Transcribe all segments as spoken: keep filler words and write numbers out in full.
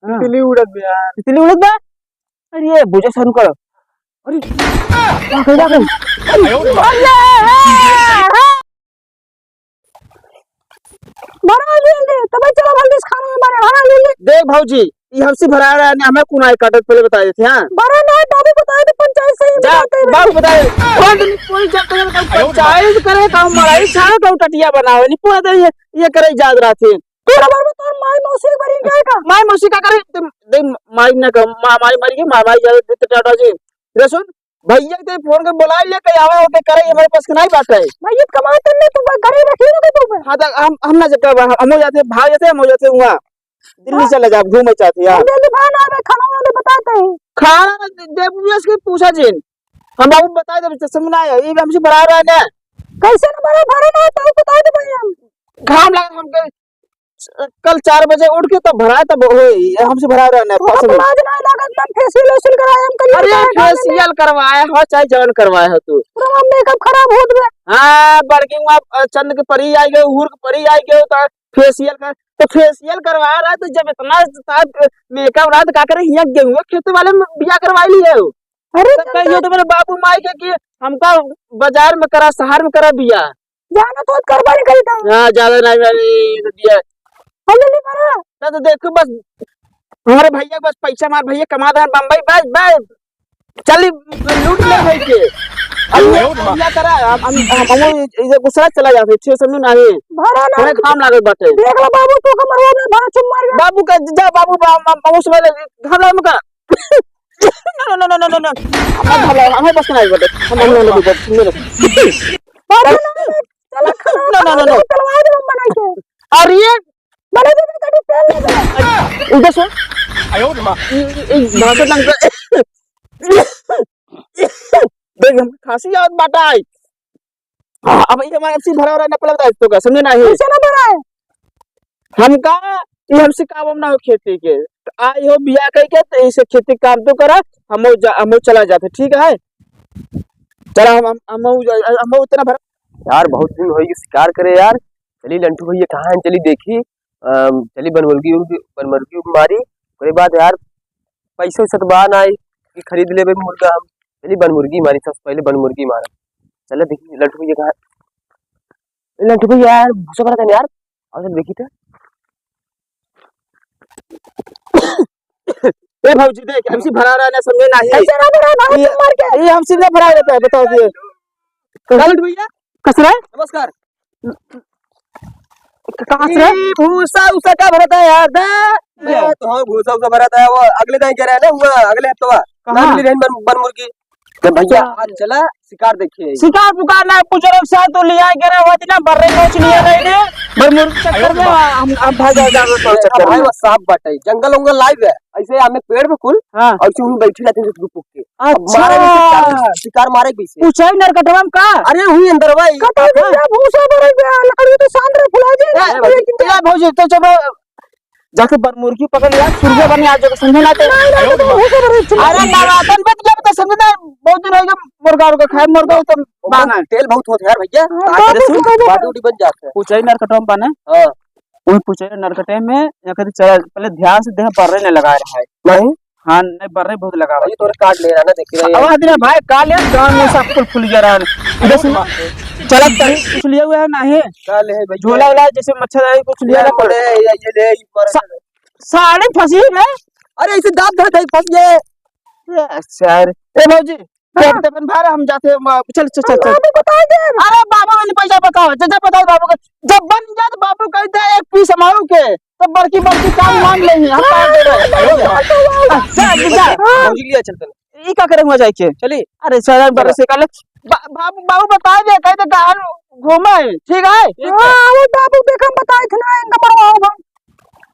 हाँ। तितली उड़त बा यार। तितली उड़त बा? अरे, ये बुझे शुरू करो। अरे, का करी, का करी? अरे, अरे, भरा ले ले, तब चलो भल्दी से खाना बने, भरा ले ले। देख भौजी, ई हमसे भरा रहा है, हमें कुनाई काटत पहले बता देते, हाँ? भरा ना, बाबू बताए तो पंचायत से ही जा, बताते हैं। बाबू बताए, कोई नहीं, कोई जब तक पंचायत करे, तो हम मड़ई छाड़े, तो टटिया बनावे, नहीं पूरा दिन ये, ये करे इजाजत रहते हैं। तोरा बाबू तोर माई मौसी के बरी गए का? माई मौसी का करे? ते, दे, माई ना कर, मा-, माई मरी गई, मा-, माई जाए, दे, ते टाटा जी। रे सुन, भैया के फोन के बुला ले, कहीं आवे, ओके करे, हमारे पास के नहीं बात है। भैया कमाते नहीं, तू घर ही रखी ना तू। हाँ, तो हम, हम ना जाते, हम, हम हो जाते, भाग जाते, हम हो जाते हुआ। दिल्ली हाँ। चले जाब, घूमे चाहते यार। जल्दी खाना आवे, खाना वाले बताते हैं। खाना ना दे, दे, पूछा जिन। हम बाबू बताए देबे, चश्मा ना है, ये हमसे भरा रहा है ना। कैसे ना भरा, भरा ना है, तो बताए देबे हम। घाम लगा हमके, कल चार बजे उठ के तब भरा, तब होई, ये हमसे भरा रहा है ना, तो पास में। लाज ना लागत, हम फेशियल वेशियल कराए, हम करिए अरे, कराए, फेशियल करवाए हो, चाहे जवन करवाए हो तू। पूरा मेकअप खराब होत बे। हाँ, बड़की हुआ, अ, चंद के परी आई गए, उहुर के परी आई गए, तो फेशियल कर, तो फेशियल करवा रहा है, तो जब इतना साफ मेकअप रहा, तो का करे, हियाँ गेहूं खेते वाले में बिया करवा लिए हो। अरे तो कहियो तो मेरे बाबू माई के कि हमका बाजार में करा, शहर में करा बिया। जाना तो करवा नहीं करी था। हाँ, ज्यादा नहीं, नहीं, नहीं दिया। अरे ले मारा। ना तो देखो बस, हमारे भैया बस पैसा मार, भैया कमा दे बम्बई, बस, बस। चल, लूट ले भाई के। अब ये, अब क्या करा? हम, हम, हम, हम इधर गुस्सा चला जाते, छह सौ में नहीं। भरा ना। थोड़े घाम लागल बाटे। देख लो बाबू, तू कमरवा में भरा चुप मार गया। बाबू का, जा बाबू, बा-, बा-, बाबू से पहले घाम लागल का? No, no, no, no, no, no। हमें घाम लागल, हमें बस के नहीं बाटे। हम, हम, हम, हम, हम, हम, भरा ना, चला खड़ा। No, no, no, no। चलवा दे हम बनाई के। अरे ये बने दे, बेटा, तेल ले दे। उल्टा सो। आयो रे माँ। ई, ई, ई, भाषा ढंग से। देख, हम खांसी आवत बाटा आई। हाँ, अब ये हमारे एमसी भरा रहा है, ना पहले बताए तो का, समझे ना ही? कैसे ना भरा है? हमका, ये हमसे काम वाम ना हो खेती के। तो आई हो बिया कही के, तो इसे खेती काम तो करा, हम जा, हम चला जाते, ठीक है? चला, हम, हम, हम, हम इतना भरा। यार, बहुत दिन होई शिकार करे यार। चली लंटू भैया कहाँ हैं, चली देखी। अम, चली बनमुर्गी उर्गी, बनमुर्गी उर्गी मारी। ओकरे बाद यार, पैसा वैसा तो बा ना कि खरीद लेबे मुर्गा हम। चली बनमुर्गी मारी, सबसे पहले बनमुर्गी मारा। चला देखी लंटू भैया कहाँ। ए, लंटू भैया यार, भूसा भरा था यार। और सब देखी तो। ए भौजी देख, हमसे भरा रहा ना, समझे ना ही। कैसे ना भरा भाई, ये, तुम मर के? ये हमसे ना भरा रहता है, बताओ ये। लंटू भैया। कस रहा है? नमस्कार। क-, कहाँ से रहे? ई भूसा उसा का भरता है यार, दा। मैं तो हाँ, भूसा उसा भरता है, वो अगले दाई कह रहे हैं ना, हुआ अगले हफ्तवा। कहाँ? ना मिली रहन बन, बन मुर्गी। तो भैया, अच्छा। आज चला शिकार देखे। शिकार पुकार ना पूछो, लोग साथ तो लिया कह रहे हो, इतना बर्रे नोच लिया रहे ने। बड़ मुर्गी चक्कर में हम, हम भाग जाओ, जाओ, जाओ, चक्कर भाई, में। वो सांप बाटे, जंगल उंगल लाइव है, ऐसे हमें पेड़ पे कुल, हाँ। और ऐसे उन बैठे रहते हैं, रुक के। अब अच्छा। मारे में से चार शिकार मारे कैसे? ऊंचाई नरकटवा में का? अरे हुई अंदर भाई। कटा हाँ। गया, भूसा भरे गया, लकड़ी तो सांद्र फुला दे। ए, ए, भौजी, तो जब जाके बरमुर्गी पकड़ यार, सुरगे बने आज जगह समझे ना ते। नहीं, नहीं, तो भूसा भरे चला। अरे नवरातन में जब तो समझे ना, बहुत दिन हो गया मुर्गा उर्गा खाए, मुर्गा तो बाना है। तेल बहुत होता है यार भैया, हाँ, ताकि बहुत जैसे होता है। बाटी उटी बन जाता है। ऊंचाई नरकटवा में बाना। हाँ। उन पूछे नरकटे में या कभी चला, पहले ध्यान से देख, बर्रे ने लगा रहा है। नहीं। हाँ, नहीं, बर्रे बहुत लगा रहा है। ये तोरे काट ले रहा ना, देख रहा है। आवाज दे भाई, काट ले, गाँव में सब कुल फूल गया रहा। इधर से चला, कुछ लिया हुआ है, नहीं? का ले है भैया? झोला वोला जैसे मच्छर है, कुछ लिया ले, ना पड़े। ले, ये, ये ले, ये मारा सा-, ले। साड़ी फंसी है। अरे, इसे दाब धात है, फंस गए। ए, सर। ए, भौजी, हाँ। पेट ते बन भरा, हम जाते हैं, म-, चल, चल, चल, हम चल। बाबू को बताए दे। अरे, बाबू, मैंने पैसा बताओ, चाचा, बताओ बाबू को। जब बन गया, तो बाबू कहते हैं, "एक पीस हमारू के।" तो बड़की, बड़की काम मान ले, हम हाँ, कहाँ दे रहे? हाँ, हाँ, हाँ। जा, जा। हाँ। भौजी लिया चलते हैं। ई का करे हुआ जाए के? चली। अरे, सर, बड़े चला। से कहले, बा-, बाबू, बाबू, बताए दे, कहते, "कहाँ घूमे है?" ठीक है? ठीक है। हाँ, वो बाबू, देख, हम बताए थे ना, इनका मरवाओ भाई।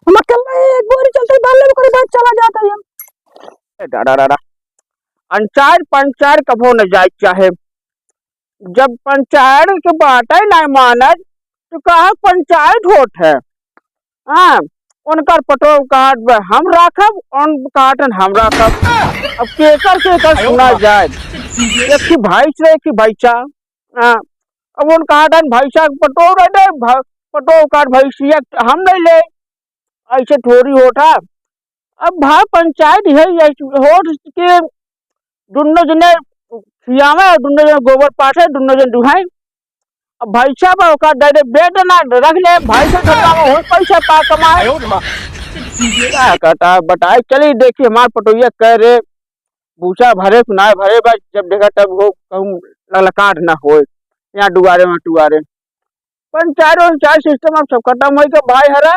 हम अकेले एक बोरी चलते, डाल ले, ओकरे बाद चला जाता है। ए, डा, डा, डा, डा। अनचार पंचार कभो न जाए चाहे। जब पंचायत के बाटे नाहीं मानत, तो कहा पंचायत होत है? हाँ, उनकर पटोह काट ब-, हम राखब, उन काटन हम राखब। अब केकर, केकर सुना जाए? एक ही भैंस रहे, एक ही भैंसा। हाँ, अब उन काटन भैंसा के पटोह रहे, भ-, पटोह काट भैंसिया हम नहीं ले। ऐसे थोड़ी होता। अब भाई पंचायत है, ये होत के दुनो जने खियावे और दुनो जने गोबर पाथे, दुनो जने दुहाई। अब भैंसा बा, ओका दे दे, बेच देना, रख ले, भैंसा खतरा में हो पैसा पा कमाए। आयो रे माँ। का कहता बताए, चली देखी हमार पटोहिया कह रे, भूसा भरे कि ना भरे बा, जब देखा तब हो कहूँ ललकाट ना होए, यहाँ दुआरे, वहाँ दुआरे। पंचायत, पंचायत सिस्टम अब सब खत्म होई के भाई हरा,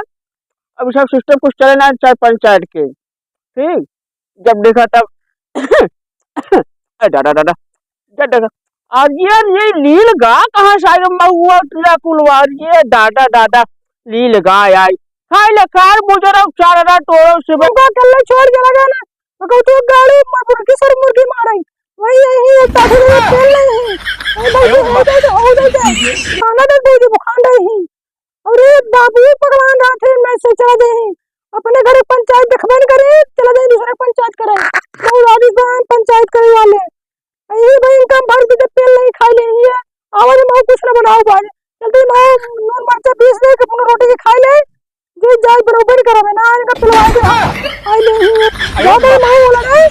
अब सब सिस्टम कुछ चले ना चाहे पंचायत के, ठीक, जब देखा तब ए दादा, दादा, जब देखा, अरे ये लील गा कहाँ से आयो महुआ टिया कुलवा, ये दादा, दादा, लील गा आई, खाई ले कार बुजरा चार ना टोरो से बे। ओका कल्ले छोड़ के लगा ना, ओका तो गाड़ी मुर्गी सर मुर्गी मारे, वही यही एक तारीख में खेल रहे हैं। ओ भाई, हो जाए तो, हो जाए तो। खाना दे दे, बुखार नहीं। अरे बाबू, पकवान रात है, मैं से चला दे। अपने घरे पंचायत देखबे न करे, चला दे दूसरे पंचायत करे। बहुत आदमी बा पंचायत करे वाले। अरे भाई, इनका भर भी तो तेल नहीं खाई लेंगे। आवाज में कुछ ना बनाओ भाई। चलते माँ नून मरचा पीस दे, अपना रोटी के खाई ले। जे जाए बराबर करबे ना, इनका पिलवा दे। आई नहीं। ज्यादा नहीं बोला रे।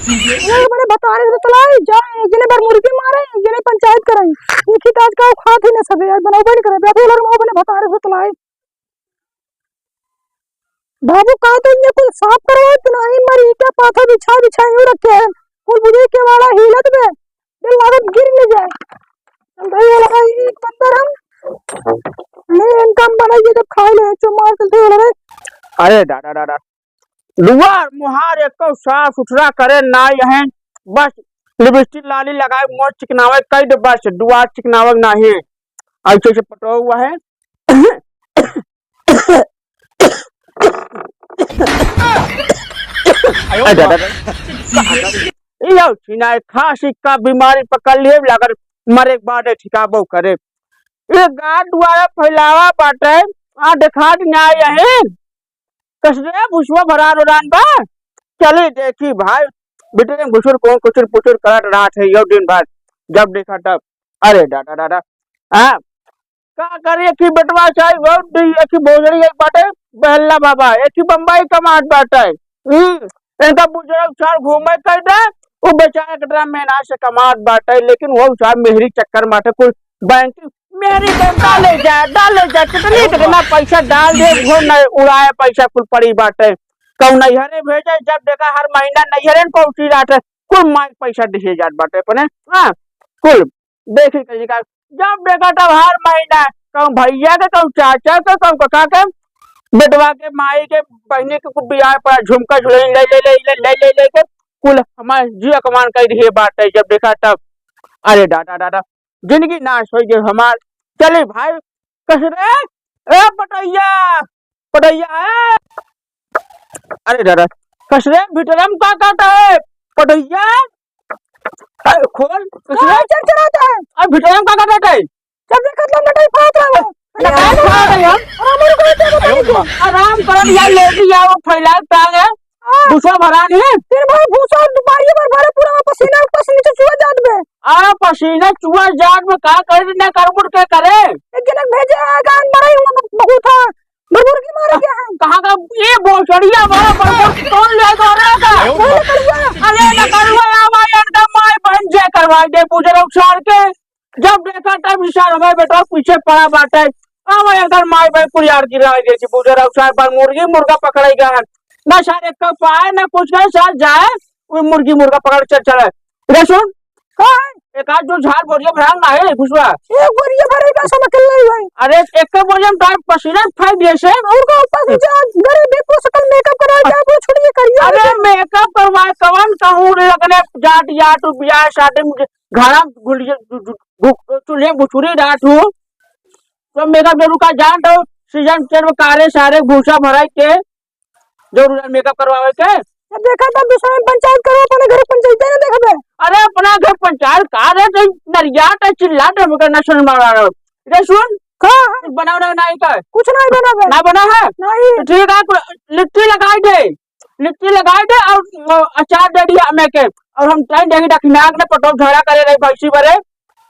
ये मैंने बताने से चला, जा, एक जने बार मुर्गी मारे, एक जने पंचायत करे। एक ही ताज का खात ही ना सबे, यार, बराबर करबे। अभी लड़ माँ मैंने बताने से चला। बाबू, का तो इन्हें कुल साफ करवाए कि नाही, मर ईटा पाथर बिछा बिछा यूं रखे हैं। कुल बुझे के वाला हिलत बे, दिल लागत गिर न जाए। चल भाई, वाला का ई पत्थर हम ले इनका हम बनाइए जब खाए ले, चुमार चलते वाला रे। अरे दादा, दादा, दुआर मुहार एको साफ सुथरा करे ना यहें, बस लिपस्टिक लाली लगाए, मोर चिकनावे कई दे, बस दुआर चिकनावे नाही। ऐसे से पटो हुआ है। अरे दादा, दादा। ई आओ छिनाए, खांसी का बीमारी पकड़ लिए, अगर मरे के बाद ठिकाबो करे। ये गांठ द्वारा फैलावा बाटे, आ देखा दी ना यही। कसरे भुसवा भरा रोडान बा। चली देखी भाई, बिटरे भुसुर कौन कुचुर पुचुर करत रहत है यो दिन भर, जब देखा तब। अरे दादा, दादा, हाँ, का करी, एक ही बेटवा चाहे, वो दी, एक ही भोजड़ी एक बाटे, बहल्ला बाबा, एक ही बम्बई कमात बाटे। हम्म, इनका बुजुर्ग चार घूमे कर दे, वो बेचारा कितना मेहनत से कमात बाटे, लेकिन वो चार मेहरी चक्कर बाटे, कुल बैंक मेहरी के डाले जाए, डाले जाए, कितनी, कितना पैसा डाल दे, वो नहीं उड़ाए, पैसा कुल पड़ी बाटे। कहूँ नैहरे भेजे, जब देखा हर महीना नैहरे न पहुँची जाते, कुल माई पैसा दिए जात बाटे अपने, हाँ, कुल। देखी कहीं का, जब देखा तब हर महीना कहूँ भैया के, कहूँ चाचा के, कहूँ काका के, बेटवा के, माई के, बहिनी के कुल बियाह पर झुमका झुलनी ले, ले, ले, ले, ले, ले, ले के कुल हमार जिया कमान कर दिए बाटे, जब देखा तब। अरे दादा, दादा, जिंदगी नाश हो गई हमार। चले भाई, कस रे, ए पटैया, पटैया, ए। अरे दादा, कस रे, भीतरम का काटा है? पटैया, अरे खोल, कस रे? का चरचराता है? अरे भीतरम का काटा है? जब देखत ला मटई फात रहा है। मटई फात रहा है? अरे हमरे को क्या बताई तू? आराम करत यार, लेटी आओ, फैला टांग है। हाँ। भूसा भरा नहीं? दिन भर भूसा, दुपहरिया भर भरे, पूरा पसीना ऊपर से नीचे चुआ जात बे। आ, पसीना चुआ जात बे, का करे ना कर मुड़ के करे? एक जनक भेजे है, गान मरई हुआ बहुत था। बरबुर की मारे क्या है? कहाँ का ये बोचड़िया मारा बरबुर की तोड़ ले तो रे का? अरे ना करुआ। अरे ना करुआ, आ भाई, एकदम माई बहन जय करवाई दे, बुजुर्ग सार के। जब देखा तब ई सार हमारे बेटा पीछे पड़ा बाटे। अब अगर माई बहन कुल यार गिरा गई थी, बुजुर्ग सार पर मुर्गी मुर्गा पकड़े गया है। ना सार एक पाए, ना कुछ करे, सार जाए, वो मुर्गी मुर्गा पकड़ चल चले। रे सुन, का है? एक आध जो झाड़ बोरिया भरा ना है, घुसवा। एक बोरिया भरे का सब अकेले ही भाई। अरे, एक बोरिया में तार पसीना फाड़ दिए से। और का ऊपर से जा, गरीब भी को सकल मेकअप करा जा, वो छुड़िए करिए। अरे, मेकअप करवाए, कवन कहूँ लगने जाट याट, ब्याह शादी में घरा घुलिए, घु-, घु-, घु-, चूल्हे में घुसुरी डाट हूँ, तो मेकअप जरूर का जान दो, सीजन चेन में कारे सारे भूसा भराई के, जरूर मेकअप करवावे के। अब देखा तब दूसरा में पंचायत करो, अपने घर पंचायत नहीं देखबे। अरे अपना घर पंचायत का रे, तो नरियाट है, चिल्लाट है, मगर ना सुन मारा रहो। रे सुन, का है? कुछ बनावे ना, नहीं का? कुछ नहीं बनावे। ना बना है? नहीं। तो ठीक है, कुल लिट्टी लगाई दे, लिट्टी लगाई दे और, अ, अचार दे दिया हमें के, और हम टाइम देंगे दखिनाक ने पटोक झगड़ा करे रही भैंसी बरे,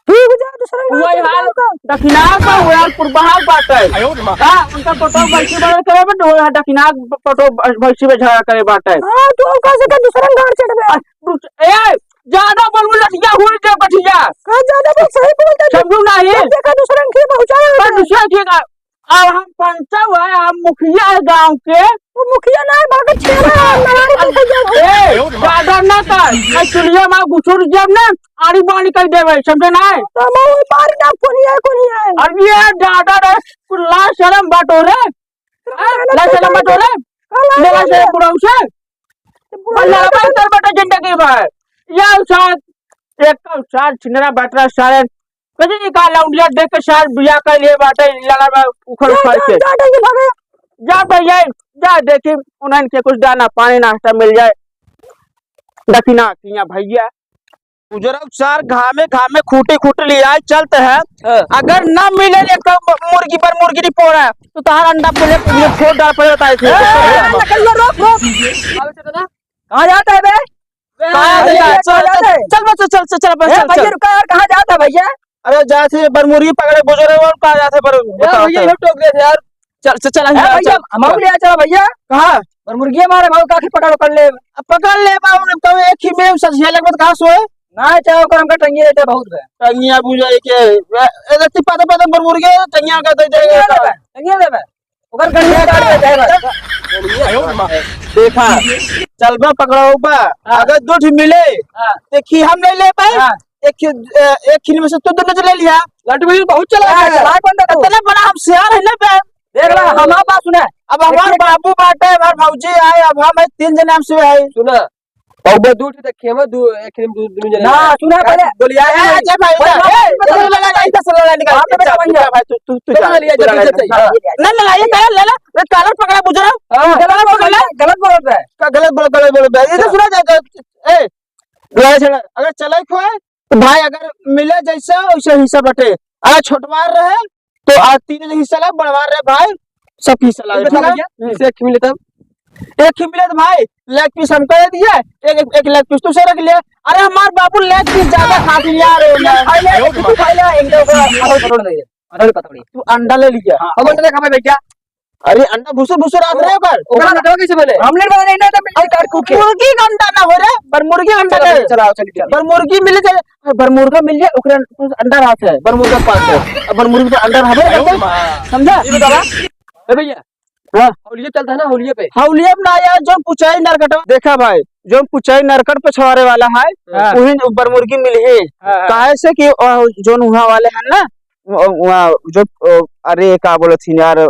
ठीक जा, दूसरा गाँव वही चल हाल जाओ का। दखिना का, वही हाल पुरबहा बाटे। आयो रे माँ। हाँ, उनका पटो भैंसी बड़ा करे बा, वही हाल दखिना पटो भैंसी में झगड़ा करे बाटे। हाँ, तू कहाँ से का दूसरा गाँव चढ़ गया? आ, दूस-, ए, ज्यादा बोलबू लठिया हुई दे बठिया। हाँ, ज्यादा बोल, सही बोलते तू। समझू नहीं? तब देखा दूसरा के पहुँचा पर है। दूसरा के का, अब हम पंचा हुआ है, हम मुखिया है गाँव के। वो मुखिया ना है, बाकी छेड़ा है, लड़ाई तो हो जाए। ए, ज्यादा ना कर, मैं चुलिया में घुसुर जब ना, आड़ी बाड़ी कर देवे, समझे ना है? तो हम वो मारी ना, कोनी है, कोनी है। अरे ये ज्यादा रे, कुल लाज शरम बाटो रे। हाँ, लाज शरम बाटो रे। हाँ, लाज मेरा शरम। से बुढ़ऊ से। तो बुढ़ऊ बल्ला से भाई, चल बेटा, जिंदगी भर। ये साथ, एक साथ छिनरा बटरा सारे कहीं का लौंडिया देख के सार बियाह कर लिए बाटे, लड़ा बा उखड़ जा, उखड़ जा, के। जा, जा, जा, भागे। जा भैया, जा देखी, उन्हन के कुछ दाना पानी नाश्ता मिल जाए। दखिना किया भैया। बुजुर्ग सार घामे घामे खूटी खूटी ले आए, चलते हैं। हाँ। अगर ना मिले एक तो मुर्गी पर मुर्गी नहीं पो रहा है, तो तहार अंडा पहले फोड़ डाल पहले बताए थे। ए, ए, ए, रोक, रोक। कहाँ जाता है बे? कहाँ अरे, जाता है? कहाँ जाता है? चल, चल, चल, चल, चल, ए, चल, भैया, चल। रुका यार, कहाँ जाता है भैया? अरे, जाते बरमुर्गी पकड़े बुजुर्ग और कहाँ जाते बर-, ए, बताओ भैया, तो। ये टोक दे थे यार। चल, चल, चल, ए, चल, भैया, चल, हम चल। ले चला भैया। कहाँ? बरमुर्गी हमारे भाव काफी पकड़, पकड़ ले। अब पकड़ ले, बाबू, अब तो एक ही में सजिया लगभग कहाँ सोए? ना, चाहे ओकर हमका टंगिया देते बहुत है। टंगिया बुझाए के, ए, ए, देखती पाता पाता बरमुर्गी, टंगिया का दे देगा। टंगिया देबे, टंगिया देबे। ओकर गड़िया काट देते हैं बस। देखा, चलबा पकड़ाऊ बा, हाँ। अगर दो ठो मिले, हाँ। तो खी हम नहीं ले पाए, हाँ। एक खी, ए, एक खिन में से तू दोनों ले लिया। लड्डू भी बहुत चला हाँ, है। चला कौन था तू? इतना बड़ा हम सियार है ना बे। देख ला, हमार बात सुना। अब हमार एक बाबू बाटे, हमार भौजी आए, अब हम है तीन जने हमसे है। सुना, अब दू ठो तक खेमा, दू, एक खेम दू, दुनू जने ना, ना। सुना पहले। गोलिया ए, है। अजय भाई, पहले ए, बात ए, सुना। लड़ा, लड़ा, इधर से लड़ा, निकाल, बात चल, बता भैया। चल, भाई, तू, तू, तू चल, जा, ले लिया, तू लड़ा, जल्दी से चल। हाँ। ना, ना, ये क्या, ले, ले, ये गलत पकड़ा, बुझ रहा हूँ। हाँ। गलत बोल रहा है। का गलत बोल, गलत बोल, बे। इधर हाँ। सुना जा, जा, ए, लड़ा छेड़ा, अगर चले खोए, तो भाई, अगर मिले जैसे, वैसे हिस्सा बटे। अगर छोटवार रहे, तो आज तीन हिस्सा ला, बड़वार रहे भाई, सब हिस्सा ला, ये ठीक है? बताओ भैया, हम्म। इसे एक मिले तब? एक ही मिले तो भाई, leg piece हमको दे दिए, एक, एक, एक leg piece तू से रख लिया। अरे हमार बाबू leg piece ज्यादा खा लिया रे, यार। खाई ले, तू खाई ले, इनका ऊपर असल पकड़ दे। असल पकड़। तू अंडा ले लिया। हाँ, हम अंडा खा पाए क्या? अरे अंडा भुसुर भुसुर आत रहे ओकर। ओकरा अंडा कैसे बोले? हमने बोले नहीं, नहीं, तो मिट्टी काट कूद के। मुर्गी का अंडा ना हो रे, पर मुर्गी अंडा चलो, दे। चलो, चलो, चलो। पर मुर्गी मिले जाए, बरमुर्गा मिल जाए, ओकरे अंडा रहत है, बरमुर्गा पास है। अब बरमुर्गी तो अंडा रहबे करते, अरे माँ। समझा? ये बतावा। ए भैया, हाँ। हौलिया चलता है ना, हौलिया पे। हौलिया पे ना यार, जो पुचाई नरकट, देखा भाई, जो पुचाई नरकट पे छवारे वाला है, हाँ। वही बरमुर्गी मिली है। हाँ, हाँ। काहे से कि, अ, जो उहाँ वाले हैं ना, वो, वो, जो, अ, अरे, का बोलत थी यार,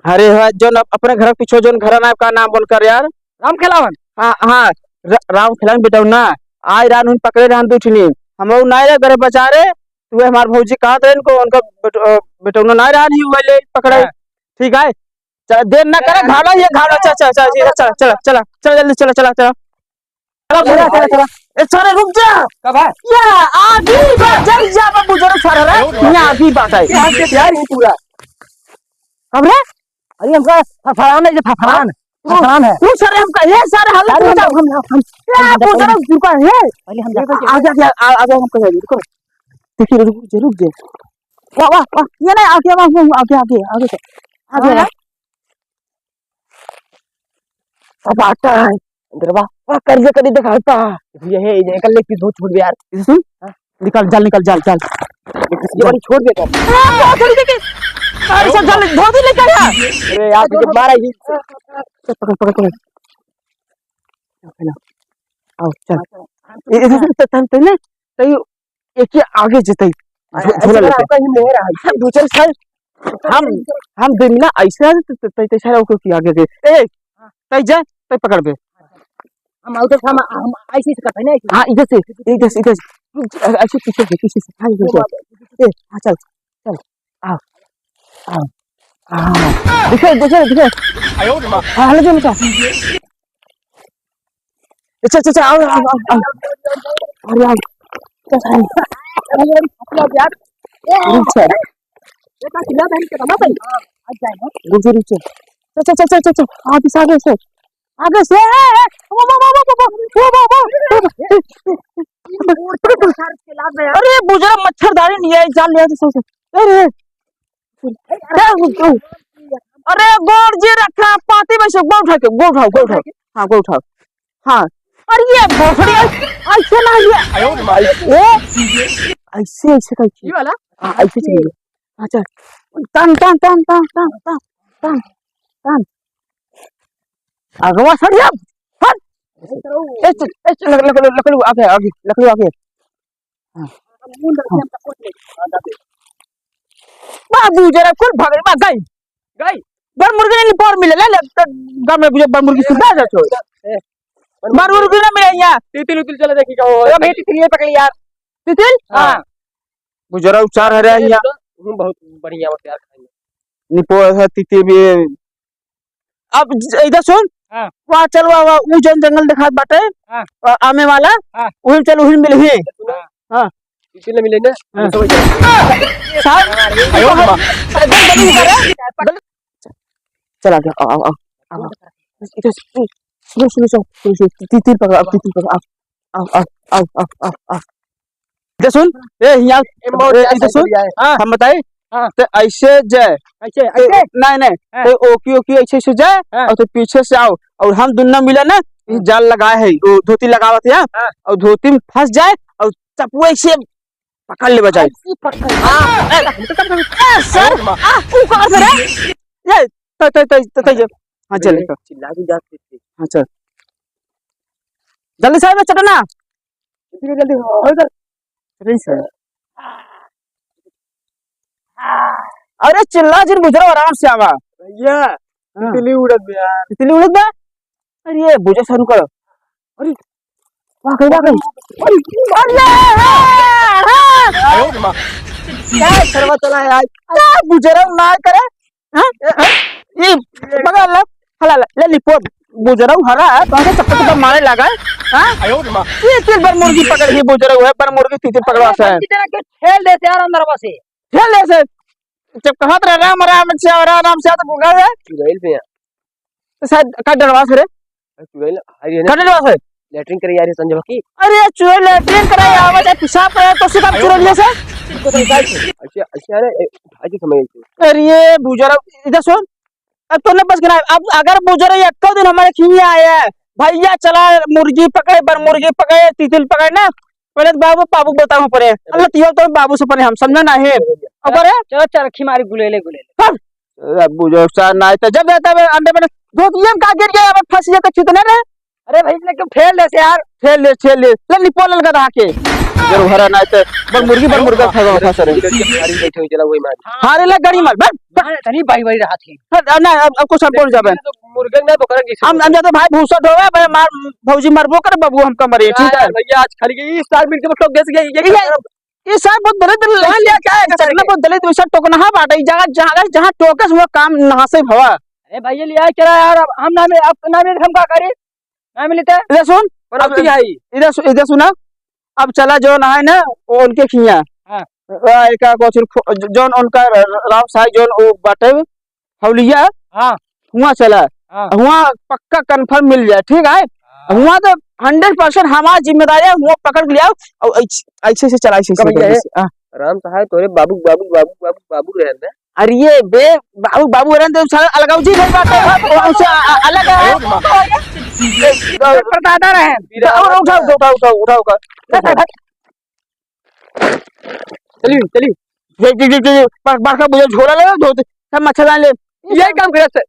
अरे हाँ, जौन अप-, अपने घर के पीछे जौन घर ना, का नाम बोल कर यार? राम खेलावन। हाँ, हाँ, र-, राम खेलावन बेटौना। आय रान हुन पकड़े रहन दू ठिनी। हम लोग नाय रहे, घर बचा रहे, तू हमार भौजी कहत रहे इनको, उनका बेट-, अ, बेटौना नाय रहन ही हुआ ले पकड़े। हाँ। ठीक है? चल, देर ना करे, हाँ। घाला ये घाला, चल, चल, चल, चल, चल, चल, चल, चल, जल्दी चल, चल, चल। चला, चला, चला, चला। ए, सारे रुक जा। का भाई? या, आगी बा, जल जा, बाबू, जरूर सारा रे। यहाँ आगी बा, सारे। यहाँ से तैयार ही पूरा। अब रे? अरे, हमका फफड़ान है, ये फफड़ान। हाँ? फफड़ान है। तू सारे हमका, ये सारे हालत अरे, में हम, हम, हम, हम, ये हम, तू हम, जरा रुका, ये। पहले हम आ, आगे, आगे, आ, आगे हमको जाइए, रुको। देखिए, रुक, रुक, रुक, रुक। वाह, वाह, वाह, ये नहीं, आगे, वाह, वाह, आगे, आगे, आगे चल। आगे, हाँ, आगे। अब आता है। अंदर वाह, वाह, कर दे, कर दे, दिखाता। ये है, ये कर ले, फिर बहुत छोड़ दे यार। इसे सुन। हाँ। निकल, चल, निकल, चल, चल। ये वाली छोड़ दे कर। अरे, बहुत जल्दी देखिए। अरे, सब जल्दी, धोती लेकर आ। अरे यार, तुझे मारा ही। चल, पकड़, पकड़, पकड़। आओ, चल। ए, ए, ए, ए, तन, तन, तन, तन, एक ही आगे जतई। अरे, झो-, झोला ऐसे लेके। आपका ही मेहर है। हम दो चार साल, हम, हम दिन ना ऐसे आगे तो, तो, तो, तो सारा ओके की आगे के। ए, तई जा, तई पकड़ बे। हम आउट हम, हम ऐसे, ऐसे करते हैं ना, ऐसे। हाँ, इधर से, इधर से, इधर से। रुक जा, ऐसे पीछे से, पीछे से। हाँ, इधर से। ए, हाँ, चल, चल। आओ, आओ, आओ। दिखे, दिखे, दिखे। आयो रे माँ। हाँ, हेलो, चलो, चलो। अच्छा, अच्छा, अच्छा, आओ, आओ, आओ, आओ। अरे, आओ। अरे, यार। अरे, यार। रुक जा। ये का चिल्ला बहन के बना भाई? आ जाए ना। रुक जा, रुक जा। चल, चल, चल, चल, चल। आगे से, आगे से। आगे से। ए, ए, ए, वो, वो, वो। अरे बुजरा मच्छरदानी नहीं है, जान लिया तो सही से। अरे, अरे गोड़ जी रखा, पाती में से गोड़ उठा के, गोड़ उठाओ, गोड़ उठाओ। हाँ, गोड़ उठाओ। हाँ। अरे ये भोसड़ी, ऐसे ना ये। आयो रे माई। ओ, ऐसे, ऐसे करके। ये वाला? हाँ, ऐसे चाहिए। अच्छा। टान, टान, टान। अगवा सड़िया, हट। ए, चल, ए, चल, लक-, लक-, लकड़ू आगे, आगे, लकड़ू आगे। हाँ। बाबू जरा कुल भगल बा गई। गई? बड़ मुर्गी नहीं पर मिले, ले, ले, तो गाँव में बुझे बड़ मुर्गी सुधा जा छो। ए, बड़ मुर्गी ना मिले यहाँ। तितिल उतिल चले देखी का हो। ए, भाई, तितिल ये पकड़ यार। तितिल? हाँ। हाँ। बुजरा उचार हरे यहाँ। हूँ, बहुत बढ़िया होते यार खाने। निपो है तितिल भी। अब ज-, इधर सुन। हाँ। वहाँ चल, वहाँ, वहाँ, ऊ जौन जंगल देखात बाटे, हाँ। अ, आमे वाला, हाँ। उही में चल, उही में मिलही। हाँ। हाँ। इसी में मिले ना, हाँ। तो वही चल। साहब, आयो रे माँ। चल, आगे, आओ, आओ, आओ, आओ। इधर से, सुनो, सुनो, सुनो, सुनो, सुनो, ती-, तीर पकड़ो, अब तीर पकड़ो, आओ, आओ, आओ। इधर सुन, ए, हियाँ, ए, मौत ए, इधर सुन, हाँ। हम बताए, हाँ। तो ऐसे जाए। ऐसे, ए, ऐसे? नहीं, नहीं, हाँ। तो ओकी, ओकी ऐसे, ऐसे जाए, हाँ। और तो पीछे से आओ, और हम दुन्ना मिला ना, ये हाँ। जाल लगाए है, वो धोती लगावत है, हाँ। और धोती में फंस जाए, और चपुआ ऐसे पकड़ ले बजाए। ऐसे पकड़। हाँ। ए, ए, सर, आ, तू कहाँ से रे? ये, तो, तो, तो, तो, तो, ये। हाँ, चल, अरे, तो। चिल्ला के जा, हाँ, चल। जल्दी से, चटना। जल्दी, जल्दी, हो, हो, इधर। अरे सर। अरे चिल्ला जिन, बुजरा, आराम से आवा। भैया, हाँ। तितली उड़त बा यार। तितली उड़त बा? अरे ये बुझे शुरू करो। अरे, वाह गई, वाह गई। अरे, अरे, हाँ, हाँ। आयो रे माँ। क्या सरवा चला है आज? क्या बुजरा ना करे? हाँ? हाँ? ये पकड़ लो, हला ला, ले लिपो। बुजरऊ हरा है, तो ऐसे चप्पल चप्पल मारे लगा है, हाँ? आयो रे माँ। ये तीन बार मुर्गी पकड़ ही बुजरऊ है, पर मुर्गी तीन तीन पकड़वा से है। कितना के ठेल देते यार अंदर बसे। ठेल देते। जब कहत रहे राम राम से, राम राम से, तो बोला है। चुड़ैल पे है। तो शायद का डरवा से रे? अरे चुड़ैल, हाय रे। का डरवा से? लेटरिन करे यार, संजय की। अरे चुड़ैल लेटरिन करे, आवा चाहे पेशाब करे, तो सिर्फ हम चुड़ैल से। अच्छा, अच्छा, अरे, ए, भाई जी समझ गए। अरे ये बुजरऊ, इधर सुन। अब तूने बस गिना, अब अगर बुजरा एको दिन हमारे खिया आया है, भैया चला मुर्गी पकड़े, बर मुर्गी पकड़े, तितिल पकड़े ना, पहले तो बाबू, बाबू बोलता हूँ परे। अल्लाह तियो तो बाबू से परे हम समझे ना है। अब अरे चलो चरखी मारी गुलेले गुलेले। हट। अरे बुजरा सा ना तो जब जाता है अंडे में धोतिया में का गिर गया, अब फंस जाता कितने रे। अरे भाई, इसने क्यों ठेल दे से यार? ठेल दे, ठेल दे। ले निपोल लगा रहा के। जरूर हरा ना तो बर मुर्गी, बर मुर्गा खा, खा सरे। गाड़ी बैठे हुए चला वही मार। हारे ले गाड़ी मार, बस। अरे तनी भाई भाई रहा थी। हट, अब ना, अब, अब कुछ हम बोल जाबे। तो मुर्गे ना बकरा की हम, हम जाते भाई भूसा ढोवे, भाई मार, भौजी मरबो कर, बबू हमका मरे, ठीक है? यार भैया, आज खाली के इस साल मिल के मतलब गैस गई, ये ये, ये साहब बहुत दलित, दलित, क्या, क्या, क्या, चटना बहुत दलित, वैसा टोकना बाटे, जहाँ, जहाँ, जहाँ टोकस हुआ काम नहासे भवा। अरे भाई, ये लिया चला यार, अब हम ना मिले, अब ना मिले, हम का करी? ना मिलते? इधर सुन, पर अब अब तू आई। इधर सु-, इधर सुना, अब चला जौन है ना, वो उनके खिया। हाँ। आ, एका कोचिन खो-, ज-, जौन उनका र-, र-, राम साई जौन वो बाटे, हौलिया, हाँ। हुआ चला। हाँ। हुआ पक्का confirm मिल जाए, ठीक है? हाँ। हुआ तो hundred percent हमार जिम्मेदारी है, हुआ पकड़ के ले आओ, और ऐस-, ऐसे से चला, ऐसे, ऐसे कब करके ये? से, हाँ। राम सहाय तोरे बाबू, बाबू, बाबू, बाबू, बाबू रहे ना। अरे ये बे, बाबू, बाबू रहे तो साला अलगाव जी भाई बात है, हाँ, तो उनसे अ-, अ-, अलग है। ये परदादा रहे। उठाओ, उठाओ, उठाओ, उठाओ, उठाओ, उठाओ। चलिए, चलिए। ये, ये, ये, ये, बड़-, बड़का बुझे झोला ले, धोती, सब मच्छरदानी ले। यही काम करे से।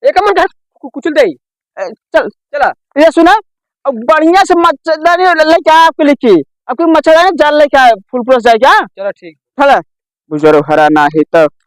एक मन का कु-, कुचल दे। ए, चल। चला। ये सुना, अब बढ़िया से मच्छरदानी ले, लेके आ आपके लिए की। आपकी मच्छरदानी जाल लेके आए, full plus जाए क्या? चलो ठीक। चला। बुजुर्ग हरा ना है तो